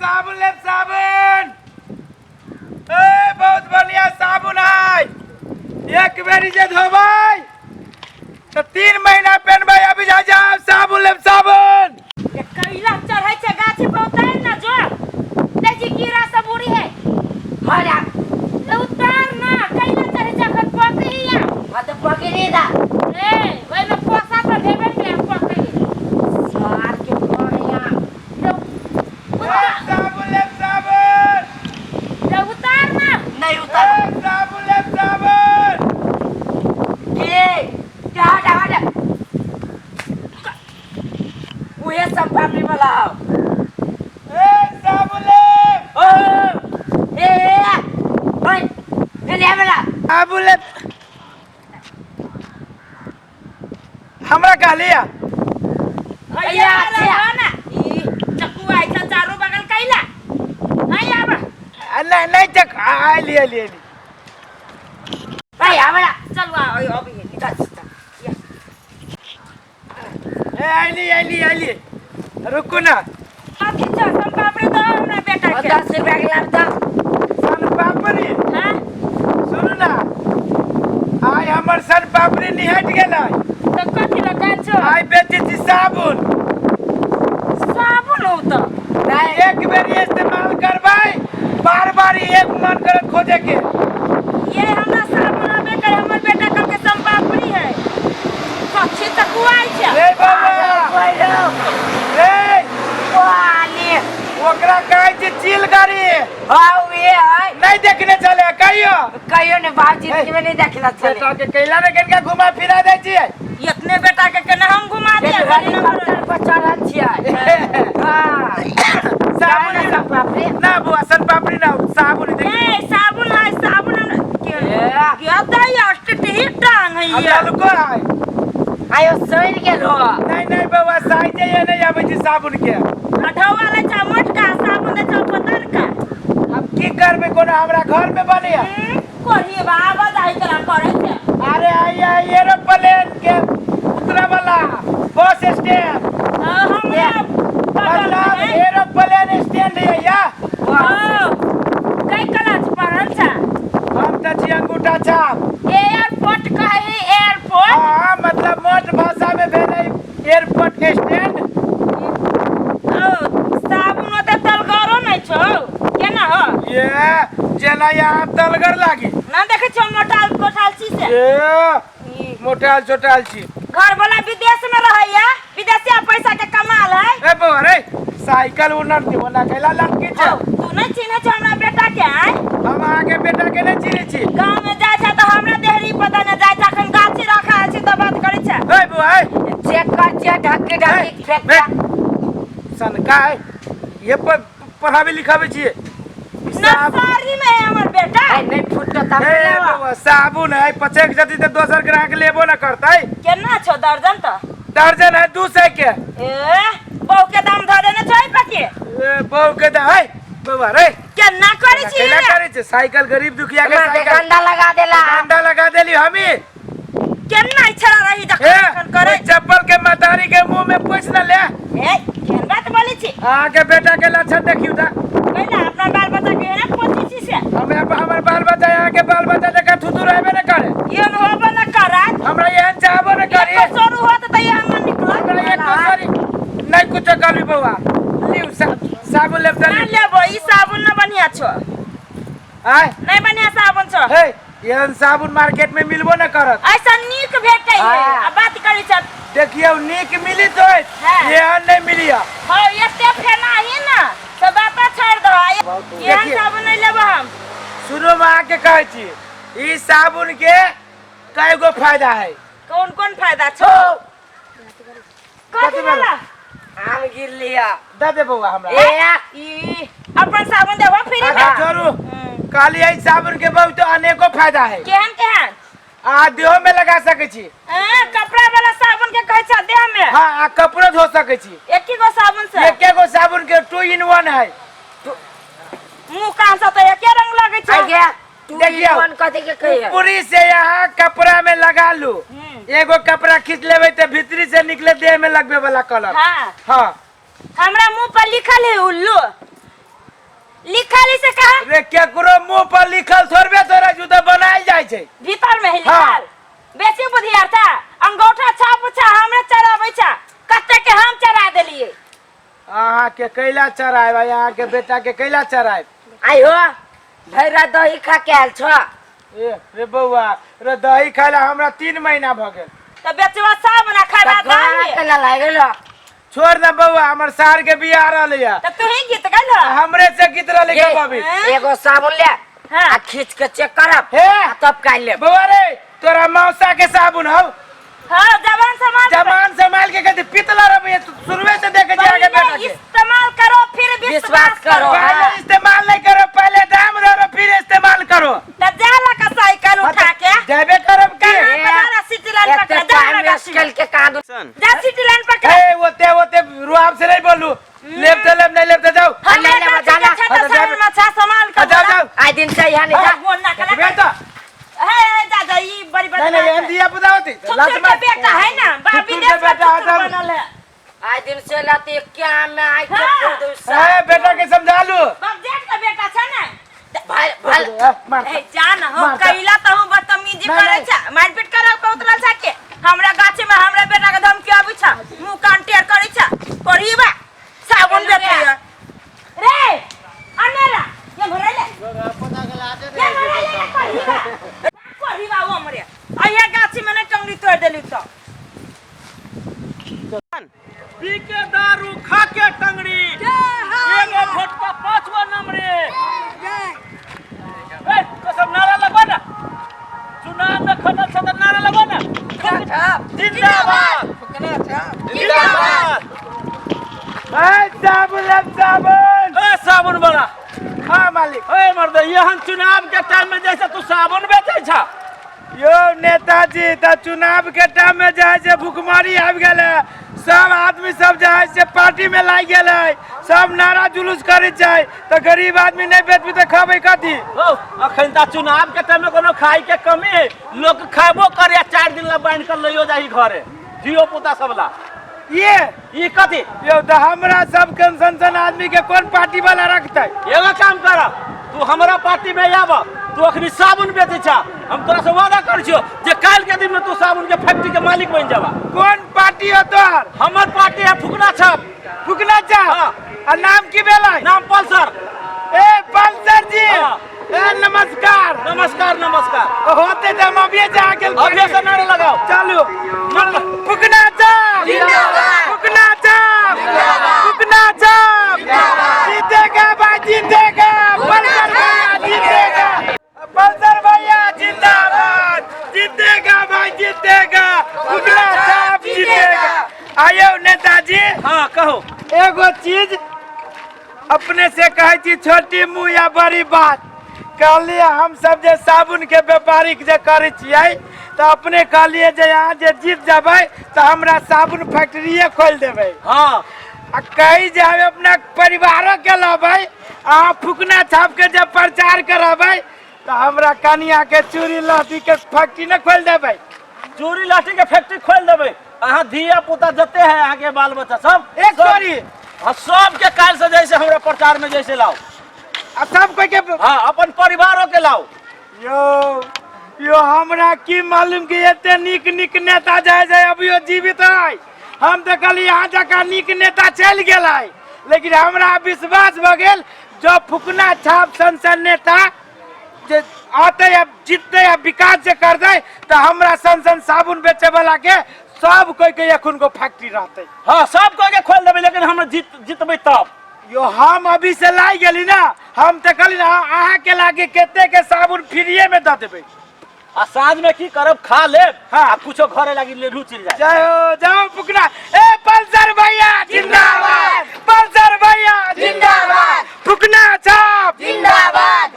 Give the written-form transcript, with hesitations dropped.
साबुन लेब साबुन। ए बहुत बढ़िया साबुन है, एक बेरी जे धोबै तऽ 3 महीना पहनबै। अभी जा जाओ साबुन लेब साबुन। ये कैला चढ़ै छै गाछ पर, उतार ना जो देखै छी कीड़ा सब उड़ी है। हरा ले उतार ना, कैला चढ़ै छै अखन पकड़ी या। हाँ तो पकड़ी दा। ए ओइमे पोसा पर भेबे ने पकड़ी। सार के बढ़िया। ले ए, उतार, साबुन लेब साबुन। ले उतार ना। नहीं उतार। ए, साबुन लेब साबुन। के क्या हटा हटा उहे सब पापड़ी वाला हो। ए साबुन लेब। ओ ए ए ओए ए ले वाला। साबुन लेब। हमरा कहलिया भैया अच्छा। रहो ना, ई चक्कू आई छ चारू बगल कैला नहीं आब। नहीं नहीं चक आ लिए लिए लिए। ए हमरा चल आ अभी निकल चल चल। ए आइली आइली आइली, रुकू ना। अथी छ सोन पापड़ी दो हमरा बेटा के। 10 रुपया के लाभ दो। सन पापड़ी? हाँ। सुनू ना, आइ हमर सन पापड़ी निहट गेलै। तो कथी लगा छो? आइ बेचै छी साबुन। साबुन हो तो नहीं। एक बेर इस्तेमाल करबै, बार बार एक मन करत खोजे के। ये हमरा साबुन आबे करे, हमर बेटा कल के सोन पापड़ी है कथी चक्कू आई छ। रे बाबा। बोलो। रे। पानी। ओकरा कहै छै चिल गाड़ी। हाँ उहे है। नहीं देखने चले कहियो? कहियो ने बाप जिंदगी में नहीं देखला चले। बेटा के कैला ने कनिका घुमा फिरा दै छियै। इतने बेटा के केना हम घुमा दिया? हेलीकॉप्टर पर चढ़ल छियै। हाँ। साबुन ना सब पापड़ी। ना बुआ, सन पापड़ी ना, साबुन देख। ए साबुन है साबुन हमरा के ए। क्या दई अष्ट ही टांग है अब ये। ललको है। आयो सड़ गेल हो। नहीं नहीं बउआ, साइजे ये नहीं आबै छै साबुन के। अठौआ लै छ मोटका साबुन दै छ पतरका। अब की करबै, कोनो हमरा घर में बनैया? कोढ़ी बाबा जाहि तोरा करै छै। अरे आई आई एरोप्लेन के उतरे वाला बस स्टैंड। हाँ, हमरा बगल मतलब में। एरोप्लेन स्टैंड है या। हाँ, कै क्लास पढ़ल छ? हम तऽ छी अंगूठा छाप। एयरपोर्ट कहै एयरपोर्ट। हाँ, मतलब मोट भाषा में भेलै एयरपोर्ट स्टैंड। ओ साबुन ओते तलगरो नै छौ, केना हो? ये जेना यहाँ तलगर लागी। ना देखै छौ मोटाल कोठाल छी से। ये मोटाल चोटाल छी। घर वाला विदेश में रहैया, विदेशिया पैसा के कमाल है। ए बउआ रे, साइकिल उनर देबो ना कैला लटकी छै। हौ, तू नहीं चिन्है छौ हमरा बेटा के आय? हम अहाँके बेटा के नहीं चिन्है छी। गाँव में जाइ छै तऽ हमरा देहरी पता नहि जाइ छै, अखन गाछी रखा छै तऽ बात करै छै। ए बउआ ए। चेक कर छियै ढक्की ढक्की फेंक। ए, सनका है ये पर पढ़ावे लिखावे छियै। नर्सरी में है हमर बेटा। आई नहीं फुटतो तब ए लेबो। बउआ, साबुन है पचक जति तऽ दोसर ग्राहक लेबो ना करतै। केना छौ दर्जन तऽ? दर्जन है 200 के। ए बहू के दाम धऽ देने छै पके। ए बहू के दा है बउआ रे। केना करै छी? कैला करै छै साइकिल गरीब दुखिया के हमरा के साइकिल गंदा लगा देला। गंदा लगा देली हमी। केना इच्छा रही ए जखन करै। ओइ चप्पल के मतारी के मुंह में पोछ न ले। ए केहन बात बोलै छी? अहाँ के बेटा के लक्षण देखियौ त। कैला अपना बाल बच्चा के एना पोछै छी से? हमे हमर बाल बच्चा अहाँ के बाल बच्चा जकाँ थुथु रहबे न करे। एहन होबो न करत। हमरा एहन चाहबो न करी। एको सरू होत तऽ एहन निकलत। हमरा एको सरी नहीं कुछो करबी बउआ। लिउ साबुन लेब त ना लिउ। लेबो, ई साबुन न बढ़िया छौ। आय नहीं बढ़िया साबुन छौ। हे एहन साबुन मार्केट में मिलबो न करत। ऐसा नीक भेटै है। हाँ। आ बात करै छ। देखियौ नीक मिली तो हाँ। एहन नहीं मिलिया। हौ एते फेना ही ना से बात छोड़ दो। एहन देखिए। साबुन नहीं लेबो हम। सुनो हम अहाँके कहै छी, ई साबुन के कई गो फायदा है। कौन कौन फायदा छौ? कथी कथी वाला? आम गिर लिया। दे दे बउआ हमरा। ए ई अपन साबुन देबो फ्री में। अच्छा छोड़ू, कहली एहि साबुन के बहुत अनेको फायदा है। केहन केहन? अहाँ देहो में लगा सकै छी। ए, कपड़ा वाला साबुन के कहै छ देह में? हाँ, आ कपड़ो धो सकै छी। एके गो साबुन से? एके गो साबुन के 2 इन 1 है। मुंह कान से तऽ एके रंग लगै छै। आई गया तू। देखियौ। कौन कथी के कहिए? ऊपरी से यहाँ कपड़ा में लगा लू, एगो कपड़ा खींच लेबै तऽ भीतरी से निकले देह में लगबे वाला कलर। हाँ। हाँ। हमरा मुंह पर लिखल है उल्लू। लिखल से कहा रे केकरो मुंह पर लिखल थोड़बे तोरा जूता बनायल जाइ छै भीतर में है हाँ। लिखल बेसी बुधियार था अंगूठा छाप उछा हमरे चढ़ाबै छा कते के हम चढ़ा देलिए अहाँ के कैला चढ़ायब आ अहाँ के बेटा के कैला चढ़ायब आई हो भरि रात दही खा के आयल छ ए रे बौआ रे दही खाय ला हमरा 3 महीना भऽ गेल तऽ बेचवा सब ना खा तऽ गाना दही केना लागि गेल छोड़ दे बौआ हमर सार के बियाह रहलै या तऽ तू ही गीत गेल हमरे से गीत रहलै ये, के बबी एगो साबुन ले हाँ। आ खींच के चेक करब हे आ तब काल्हि लेब बौआ रे तोरा मौसा के साबुन हौ हाँ जवान समाज जमान संभाल के कहते पितला रहे तू शुरुए से देखे जाके बेटा पहले के इस्तेमाल करो फिर विश्वास विश्वास करो करो। पहले इस्तेमाल नहीं करो पहले दाम दो फिर इस्तेमाल करो त जाला का साइकिल उठा के जाबे करब की कहाँ पे जा सिटी लाइन एते पकड़ जा टाइम ना वेस्ट कल के कहाँ दू जा सिटी लाइन पकड़ ए ओते ओते रुआब से नहीं बोलू लेब तो लेब नहीं लेब तो जाओ हम नहीं लेबो, जाला। अच्छा हाँ, तो तो जा। सामान अच्छा सामान हाँ, कर जाओ जाओ आइ दिन से यहाँ नहीं जा बोल ना कला देखबे तो हे दादा ई बड़ी नहीं नहीं एहन दिया पुता होती लात छुछुर के मार बेटा है ना बाबी छुछुर देश के का बेटा छुछुर आदम। बनल है आइ दिन से लाते क्या में आइ के हाँ। फोड़ दू सब। ए बेटा के समझा लू बाप जेठ का बेटा छै ना भाई भाई ए, मार ए जान हम मार ता। कैला त हम बदतमीजी नहीं, करै नहीं। छै मारपीट करै के उतरल छै के हमरा गाछी में हमरा बेटा के धमकी आबै छै मुंह कान टेढ़ करै छै पढ़ीबा साबुन बेचै रे अनेरा ये भरैले ये भरैले पढ़ीबा पढ़ीबा वो हमरे अइया गाछी में ने टंगरी तोड़ देली तो पी के दारू खा के टंगड़ी एगो भोटका पांचवा नंबरे ए तो सब नारा लगवा ना चुनाव में खनल से तो नारा लगवा ना जिंदाबाद जिंदाबाद ए साबुन लेब साबुन ए साबुन वाला हाँ मालिक ए मर्द यहन चुनाव के टाइम में जैसे तू साबुन बेचै छा यो नेताजी तऽ चुनाव के टाइम में जे है से भुखमरी आबि गेलै सब आदमी सब जे है से पार्टी में लागि गेलै सब नारा जुलूस करै छै तऽ गरीब आदमी नहि बेचबी तऽ खबै कथी ओ अखन तऽ चुनाव के टाइम में कोनो खाई के कमी है लोग खाबो करे आ 4 दिन ला बांध कर लइयो जाही घरे धियो पुता सब ला ये ई कथी यौ तऽ हमरा सब सन सन आदमी के कोन पार्टी वाला रखतै एगो काम कर तू हमरा पार्टी में आब तू अखनी साबुन बेचै छा हम तोरा से वादा कर छियो जे काल के दिन में तू साबुन के फैक्ट्री के मालिक बन जाबा कोन पार्टी हो तोहर हमर पार्टी है फुकना छाप फुकना चा हाँ। आ नाम की भेलै नाम पल्सर ए पल्सर जी हाँ। ए नमस्कार नमस्कार नमस्कार होते तऽ हम अभिये जा गेल अभिये से नारा लगाओ चलू फुकना चाप फुकना चाप फुकना चाप जीतेगा भाई जीतेगा पल्सर भैया जीतेगा पल्सर भैया जिंदाबाद जीतेगा भाई जीतेगा फुकना चाप जीतेगा आयो नेताजी हाँ कहो एगो चीज अपने से कहै छी छोटी मुँह या बड़ी बात कहलिए हम सब जे साबुन के व्यापारी जे करै छियै तऽ अपने कहलिए जे अहाँ जे जीत जेबै तऽ हमरा साबुन फैक्ट्रिए खोलि देबै हाँ आ कही जे हम अपना परिवारो के लेबै अहाँ फुकना छाप के जब प्रचार करबै तऽ हमरा कनिया के चूड़ी लहठी के फैक्ट्री नहि खोलि देबै चूड़ी लाठी के फैक्ट्री खोल देबै अहाँ धिया पुता जते है अहाँ के बाल बच्चा सब एक चोरी हाँ सबके काल से जैसे हमरा प्रचार में जैसे लाओ आ सब कोई के हाँ अपन परिवारों के लाओ यो यो हमरा की मालूम कि एते नीक नीक नेता जाय जाय अभियो जीवित है हम तऽ कहली यहाँ जकाँ नीक नेता चलि गेलै लेकिन हमरा विश्वास भऽ गेल जब फुकना छाप सन सन नेता जे आते आ जीतते आ विकास जे करतै तऽ हमरा सन सन साबुन बेचे वाला के सब कोई के एखन को फैक्ट्री रहतै हाँ सब कोई के खोल देबै लेकिन हम जीतबै तब यो हम अभी से लाइ गेली ना हम तऽ कहली ना अहाँ के लागे कते के साबुन फ्रीए में दऽ देबै आ साँझ में की करब खा लेब हाँ। आ कुछो घरे लागी लेलू चल जाए जय हो जाओ फुकना ए पल्सर भैया जिंदाबाद पल्सर भैया जिंदाबाद फुकना छाप जिंदाबाद।